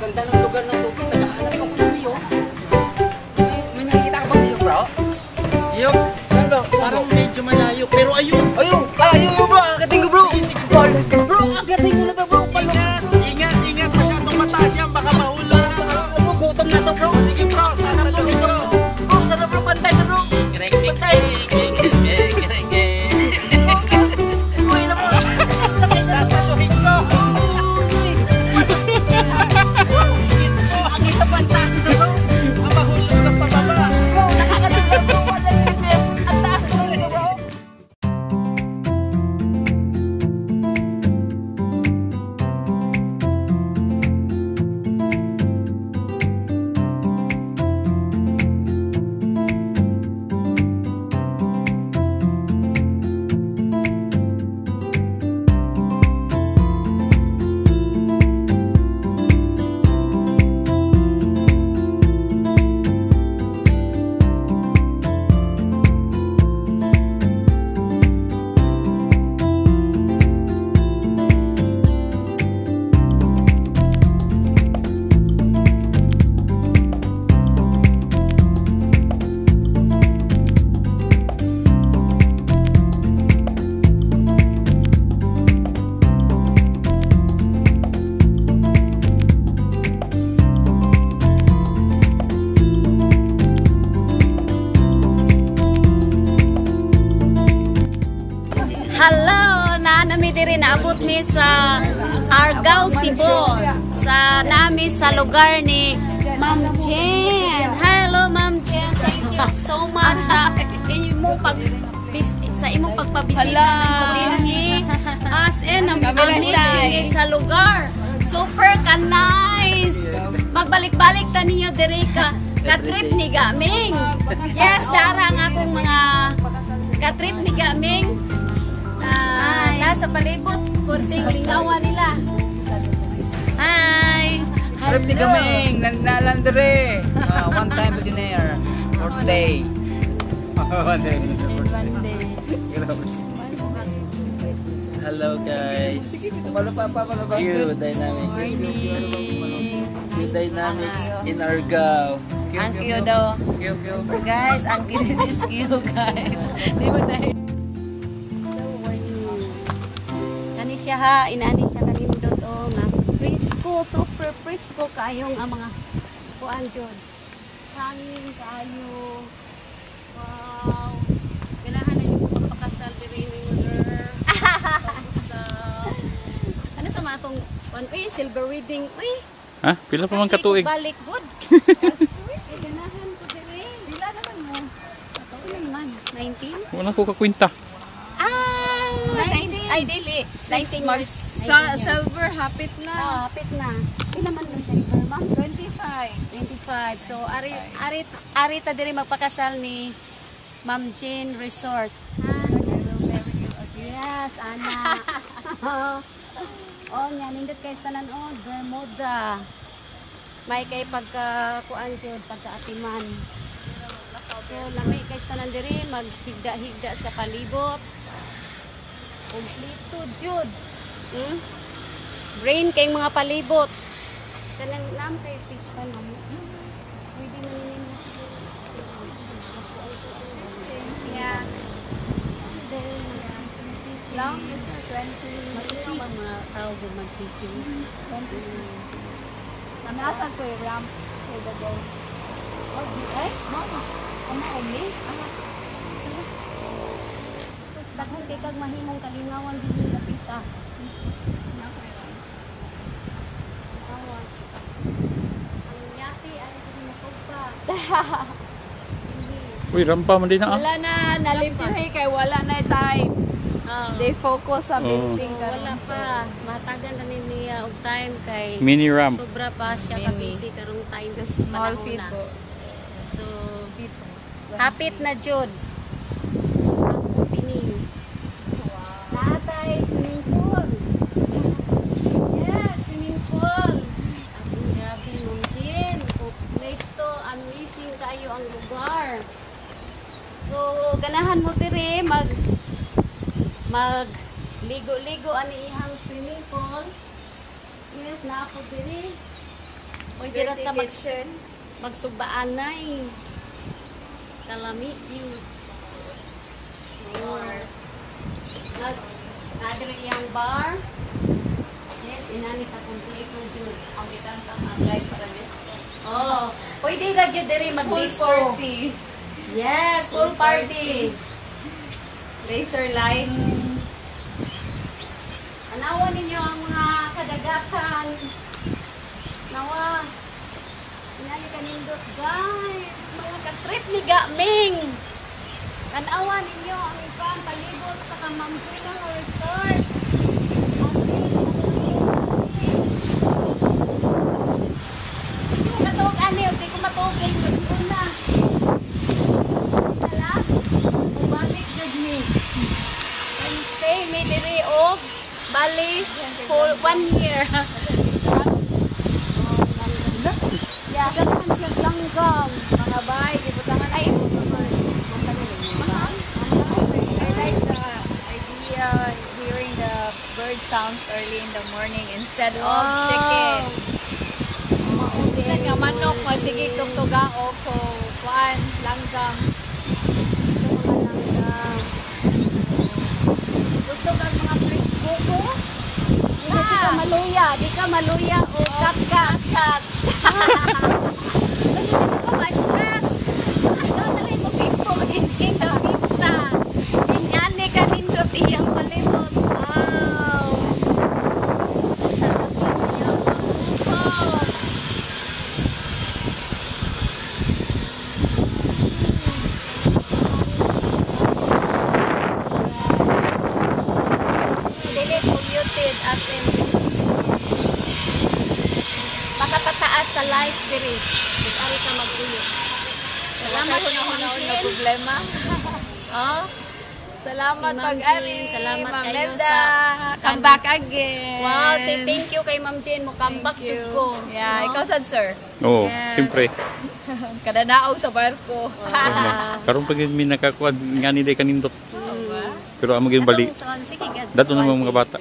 Ganda ng lugar na to, bro. Naghahanap ako ng niyog. May nakikita ka bang niyog, bro? Niyog? Saan, bro? Parang medyo malayo. Pero ayun! Ayun! Ah, ayun, bro! Agatin ko, bro! Sige, sige. Bro, agatin ko na to, bro! Ingat! Ingat! Ingat! Masyadong mataas yan. Baka mahulog na, bro. Ano, gutom na to, bro! Sige, bro. Sasaluhin ko. Bro, sana, bro! Pantay na, bro! Pantay! Uy, na, bro! Sasaluhin ko. Kiss mo. Ang ito, fantastic to, bro! Baka mahulog ka pababa. Bro, nakakatulog, bro! Walang limit! Ang taas ko na nito, bro! Hello! Naanami diri, naabot mi sa Argao, Cebu. Sa nami sa lugar ni Ma'am Jen. Hello, Ma'am Jen. Thank you so much sa imong pag sa imong pagpabisita ng dinhi. As in, ang amazing sa lugar. Super ka nice. Magbalik-balik ta ninyo diri ka katrip ni Gaming. Yes, dara ang akong mga katrip ni Gaming. Nasa palibot, kunting lingawan nila. Hi! Trip ni Gaming! Nalandere! One time billionaire. For day. One time billionaire. Hello guys. Palo pa. Q Dynamics. Morning! Q Dynamics in Argao. Ang cute daw. Q, Q. Guys, ang cute is cute, guys. Di ba tayo? Kani siya ha, inani siya kanindot o nga. Presko, super presko kayong ang mga kuan jud. Hangin kaayo. Wow. Ganahan na jud ko magpakasal diri ninyo, girl. Pag-usap. Ano sa mga atong kuan, uy, silver wedding, uy. Ha? Pila pa man Kasi katuig? kung balik good. Ay, ganahan ko diri. Pila naman mo? Ano naman? 19? Wala ko kakwenta. Ah! 19. Ay, dili. 19 years. Sa silver, hapit na. Ah, hapit na. Pila man ang silver, ma'am? 25. 25. So, ari ari ari ta diri magpakasal ni Ma'am Jane Resort. Ha? Yes, ana. Oh, nya nindot kay tanan oh, Bermuda. May kay pagka kuan jud, pagkaatiman. So, lami kay tanan diri maghigda-higda sa palibot. Kompleto jud. Brain kay mga palibot. Kanang nam kay fish pa no. Pwede man ninyo. Yeah. Long is 20. Marunong ba mga tao ba mag-fishing? Nasa ko yung ramp. Kay the boat. Oh, di ay? Mama. Ama umi? Tapos daghan kay kag mahimong kalingawan dinhi dapita. Awa. Ang yate ari diri makugpa. Uy, rampa man din na ah. Wala na, nalimpyo kay wala na time. They focus sa Oh. fencing So, wala pa. Matagan na ni niya og time kay Mini ramp. sobra pa siya ka busy karong time Sa small panahon feet na. po. So, hapit na jud ang opening. Natay swimming pool. Yes, swimming pool. As in, grabe, Ma'am Jean. Kompleto, amazing kayo ang lugar. So, ganahan mo dire mag mag ligo-ligo ani ihang swimming pool. Yes, naa po dire. Uy, dira Dirty ta mag kitchen. magsubaanay. Kalami yun. Or, nag, nadiri iyang bar. Yes, inani ta kompleto jud. Ang bitang agay para disco. Oh, pwede ra gyud diri Full mag-disco. party. Yes, full party. Laser lights. Anawa ninyo ang mga kadagatan. Nawa. Inani kanindot, guys. Mga katrip ni Gaming. Tanawa ninyo ang ibang palibot sa Kamampulang Resort. Hindi ko matuog ani, hindi ko matuog kay una. Hala, bumalik jud mi. And stay mi diri og bali for one year. Yeah, daghan siya langgam. Mga bay, gibutangan ay. I like the idea hearing the bird sounds early in the morning instead of chicken. Minsan nga manok, masige tugtugaok. So, kuan, langgam. Gusto ka mga fresh buko? Di ka maluya, di ka maluya o kat-kat. Kat. Hindi ka ma-stress. Ano na rin mo kipo, hindi ka pinta. Ingani ka nindot iyang palibot. Wow. Sarap yun sa iyang mga buko. Dili polluted as in Makapataas sa life diri. Ari ka magtuyo. Salamat Salamat kay Ma'am na Jean. problema. Oh, Salamat Si Ma'am pag-ari. Jean, salamat Ma'am kayo Melda. Come back again. Wow, say thank you kay Ma'am Jane. Mo come back Thank you. jud ko. Yeah, No? ikaw sad, sir. Oo, Yes. siyempre. Kada naog sa barko. Karon pag mi nakakuan nga ni day kanindot. Pero amo gyud bali. Atong saan? Sige, gad. Dato na mga bata.